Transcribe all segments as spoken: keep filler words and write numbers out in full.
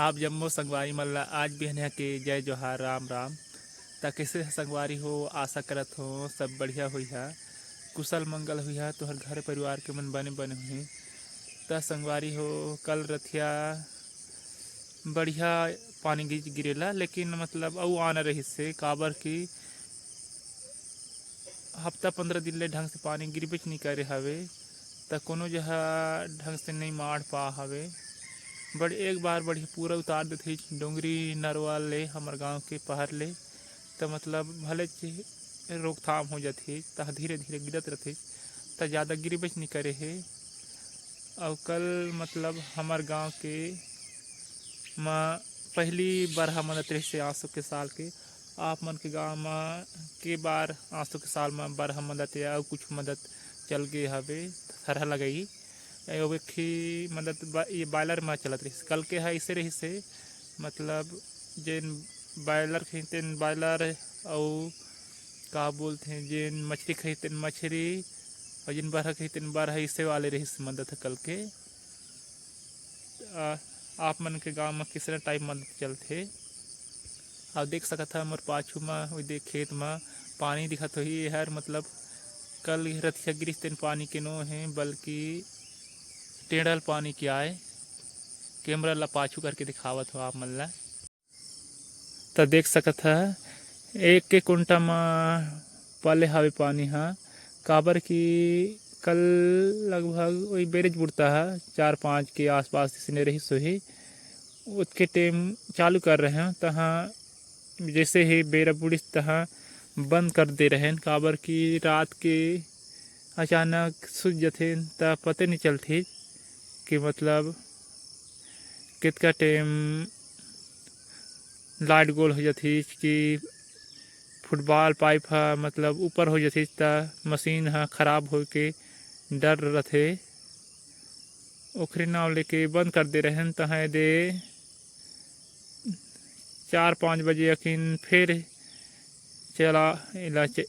आप जम्मो संगवारी मन ला आज बिहनिया के जय जोहार, राम राम। त कइसे ह संगवारी हो? आशा करत हो सब बढ़िया होइहा, कुशल मंगल होइहा, तोहर घर परिवार के मन बने बने होही। त संगवारी हो, कल रथिया बढ़िया पानी गिर गिरेला, लेकिन मतलब अउ आना रहिस से, काबर कि हफ्ता पंद्रह दिन ले ढंग से पानी गिरबेच नइ करे हवे, त कोनो जगह ढंग से नइ माढ़ पा हवे। बड़ एक बार बढ़िया पूरा उतार देथे डोंगरी नरवा ले, हमर गांव के पहाड़ ले, त मतलब भलेच रोकथाम हो जाथे, त धीरे धीरे गिरत रथे, त जादा गिरबेच नइ करे हे। अउ कल मतलब हमर गांव के म पहली बरहा मदत रहिस हे आसो के साल के, आप मन के गांव म के बार आसो के साल म बरहा मदत या अउ कुछ मदत चल गे हवे, थरहा लगई। अउ एक ठी मदत बा-, ये बॉयलर म चलत रहिस। कल के ह अइसे रहिस हे, मतलब जेन बॉयलर खाही तेन बॉयलर, अउ का बोलथे, जेन मछरी खाही तेन मछरी, अउ जेन बरहा खाही तेन बरहा, अइसे वाले रहिस मदत ह कल के। आ, आप मन के गांव म किसना टाइप मदद चलथे। अउ देख सकत ह मोर पाछू म, ओदे खेत म पानी दिखत होही। एहर मतलब कल रतिहा गिरिस तेन पानी के नो हे, बल्कि टेढ़ल पानी के आय। कैमरा ला पाछू करके दिखावत हो आप मन ला। त देख सकत ह, एक एक कुंटा म पले हावे पानी ह, काबर कि कल लगभग वही बेरेज बुड़ता ह, चार पाँच के आसपास इसने रहिस होही। ओतके टेम चालू कर रहे हैं, तहाँ जैसे ही बेरा बुड़िस, तहाँ बंद कर दे रहेन, काबर कि रात के अचानक सुत जथे, त पते नहीं चलथे कि मतलब कितका टेम लाइट गोल हो जाथे कि फुटबॉल पाइप ह मतलब ऊपर हो जाथे, त मशीन ह खराब होए के डर रथे। ओखरे नाव लेके बंद कर दे रहेन, तहाँ एदे चार पाँच बजे अकिन फिर चला एला च-,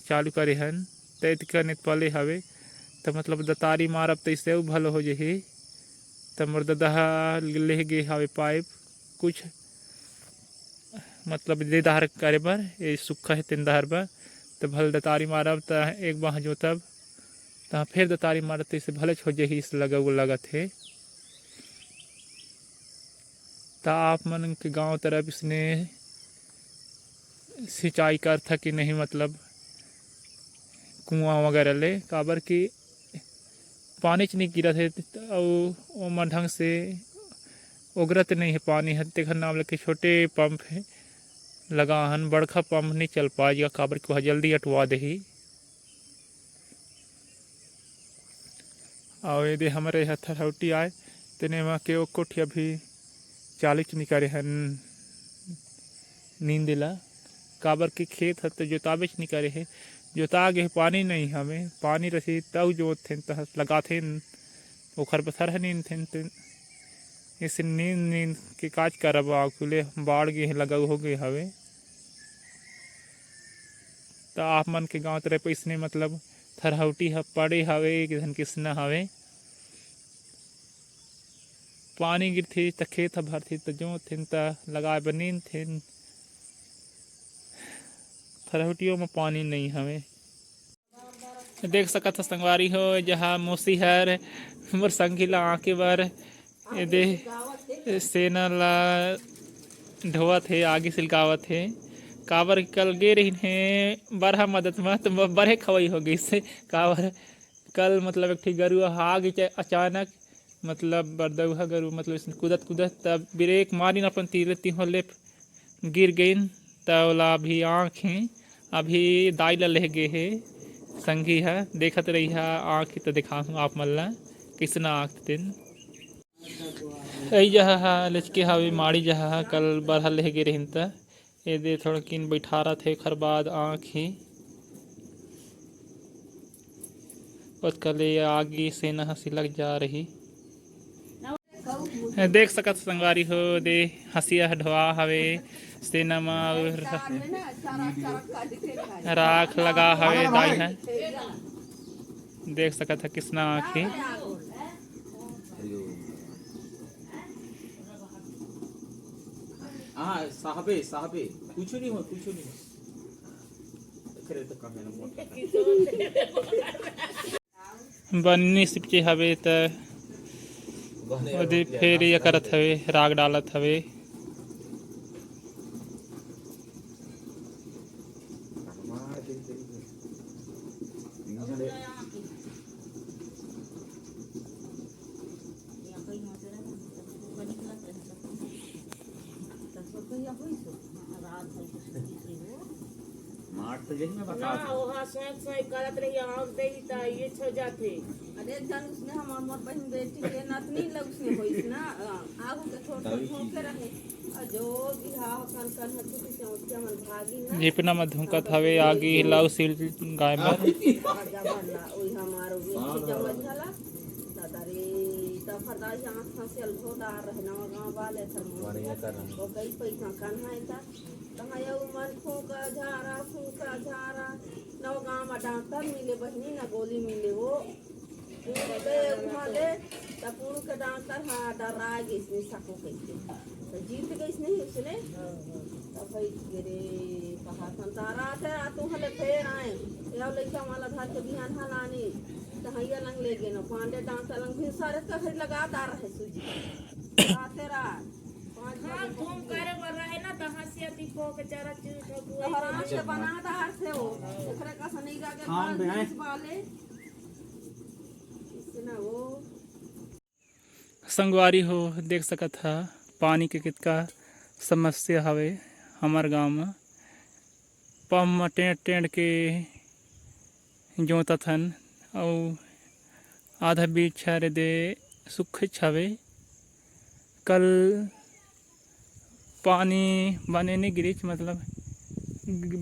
चालू करे हन, त एतका नेत पले हवे, त मतलब दतारी मारब त इससे अउ भलो हो जही। त मोर ददा ह लेह गे हवे पाइप, कुछ मतलब दे दहार करे बर, ये सुक्खा हे तेन दहार बर, त भल दतारी मारब त एक बाह जोतब, त फेर दतारी मारब त इससे भलेच हो जही, इस लगा लगत हे। त आप मन के गांव तरफ इसने सिंचाई करथा कि नहीं, मतलब कुआं वगैरह ले, काबर कि पानीच नहीं गिरत हे अउ ओमा ढंग से ओगरत नहीं हे पानी ह, तेखर नाम लेके छोटे पंप हे लगा हन, बड़खा पंप नहीं चल पाएगा, काबर कि वह जल्दी अटवा देही। अउ एदे हमरे ह थरहौटी आय, तेने म के ओ कोठी अभी चालूच नइ करे हन नींदे ला, काबर कि खेत ह तो जोताबेच नइ करे हे। जोता गे हे, पानी नइ हवे, पानी रही तब जोतथेन, तह लगाथेन, ओखर बर थरहा नींदथेन। तेन ऐसे नींद नींद के काज करब, आखू ले बाढ़ गे हे, लगाऊ हो गे हवे। त आप मन के गांव तरफ अइसने मतलब थरहौटी ह पड़े हवे, एक झन किसना हवे। पानी गिरथे त खेत ह भरथे, त जोतथेन त लगाए बर नींदथेन। थरहौटियो म पानी नइ हवे। देख सकत ह संगवारी हो, जहाँ मौसी हर मोर संगी ला आँके बर एदे सेना ला ढोवत हे, आगी सिलगावत हे। काबर कि कल गे रहिन हे बरहा मदद म, त ब-, बड़े खवई हो गइस हे। काबर कल मतलब एक ठी गरुवा ह आ गे अचानक, मतलब बरदउहा गरु, मतलब अइसन कूदत कूदत, तब ब्रेक मारिन अपन तीर, तिहो ले गिर गइन, त ओला अभी आँख हे, अभी दाई ला लेह गे हे संगी ह, देखत रहिहा आँख त देखाहूँ आप मन ला, कइसना आँख तेन। अई जहा ह लचके हावे, माड़ी जहा ह, कल बरहा लेह गे रहिन त एदे थोड़किन बइठारत हे, ओखर बाद आँख हे, ओतका ले आगी सेना ह सिलग जा रही। देख सकत संगवारी हो, दे हंसिया ह ढोवा हवे सेना म, अउ राख लगा हवे दाई ह। देख सकत ह किसना आँखी। हाँ, साहबे, साहबे, कुछ नहीं हो, कुछ नहीं हो। एकरे तो कहे ना मोटा। बन्नी सिपके हवे त ओदे फेर ये करत हवे, राग डालत हवे। मार तो यही में ना, बता दे। ओहा सोच सोच करत रही, आँख दे ही त ये छो जाथे। अरे, एक झन उसने हमार मोर बहिन बेटी के नतनी ल उसने होइस ना, आगू के छोट छोट होके रहे। और जो बिहाव कन कन ह छुट्टी से उठिया मन भागी ना। झिपना म धुंकत हवे, आगी लाऊ सिल गाय बर। जबर ला, ओही हमार ओही जमल झला। दादा रे, त फरदा यहाँ फंसियल घोदार रहे, नवा गाँव वाले थर मोर। वो कई पैसा कन है त तहाँ यऊ मन फूंका झारा, फूंका झारा। नवा गाँव म डॉक्टर मिले बहिनी, न गोली मिले वो। पूरू गए उहाँ ले, त पूरू के डॉक्टर ह डरा गइस, नहीं सको कहिके। त जीत गइस नहीं उसने। त भाई रे, कहा संतारा थे, आ तू हले फेर आए। यऊ लइका वाला धर के बिहान हलानी। त हैया लंग ले गेनो, पांडे डॉक्टर लंग भी सारे का घरी लगातार रहे सूजी। राते रात। हाँ, घूम करे बर रहे ना, तहाँ से अति पो के चारा चूर ठकुआ तो आराम से बना दार से हो। एकरे का सनैरा के खान बाल में है। बीस वाले। इससे ना हो। संगवारी हो, देख सकत हा, पानी के कितका समस्या हवे हमर गांव म। पंप म टेंड़ टेंड़ के जोतत हन, अउ आधा बीच हर दे सुक्खेच हवे। कल पानी बने नइ गिरिस, मतलब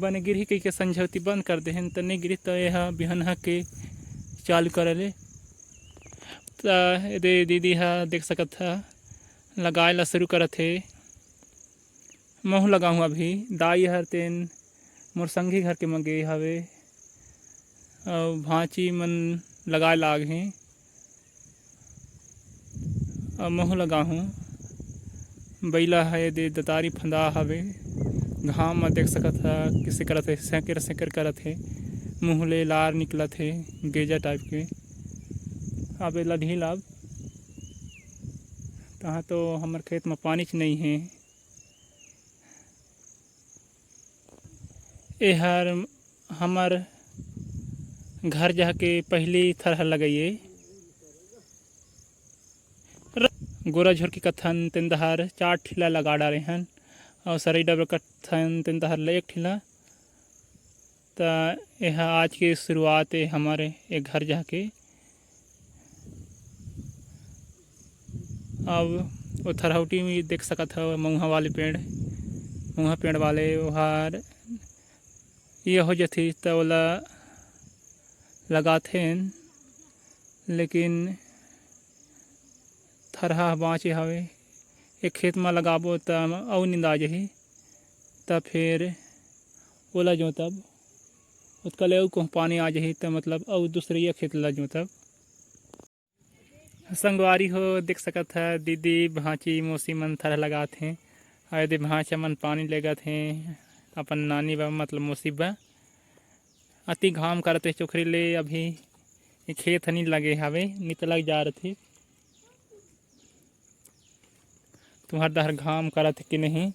बने गिरही कहिके संझौती बंद कर देहेन, त नइ गिरिस, त एहा बिहनहा के चालू करे ले। त एदे दीदी हा देख सकत हा, लगाए ला शुरू करत हे। महूँ लगाहूँ अभी। दाई हर तेन मोर संगी घर के म गे हवे, अउ भांची मन लगाए लाग हे, अउ महूँ लगाहूँ। बइला ह एदे दतारी फंदा हवे, घाम म देख सकत ह, किसे करत हे, सेंकर सेंकर करत हे, मुँह ले लार निकलत हे, गेजा टाइप के। अब एला ढील अब, तहाँ तो हमर खेत म पानीच नइ हे। एहर हमर घर जाके पहिली थरहा लगइए। गोरा झोरकी कथन तेन दहर चार ठिला लगा डारे हन, अउ सरई डबरा कथन तेन दहर ले एक ठिला। त एहा आज के शुरुआत ए हमर ए घर जाके। अब ओ थरहौटी में देख सकत हव, मउहा वाले पेड़, मउहा पेड़ वाले ओहर ये हो जथे, त ओला लगाथेन, लेकिन थरहा ह बाँचे हवे। एक खेत म लगाबो, त अउ निंदा जाही, त फेर ओला जोतब, ओतका ले अउ कहूँ पानी आ जाही, त मतलब अउ दूसरइया खेत ला जोतब। संगवारी हो, देख सकत ह, दीदी, भांची, मौसी मन थरहा लगात हे। अउ एदे भांचा मन पानी लेगत हे अपन नानी बा, मतलब मौसी बा। अति घाम करत हे चोखरी ले, अभी ये खेत ह नी लगे हवे, नी त लग जा रथे। तुंहर डहर घाम करत हे कि नहीं?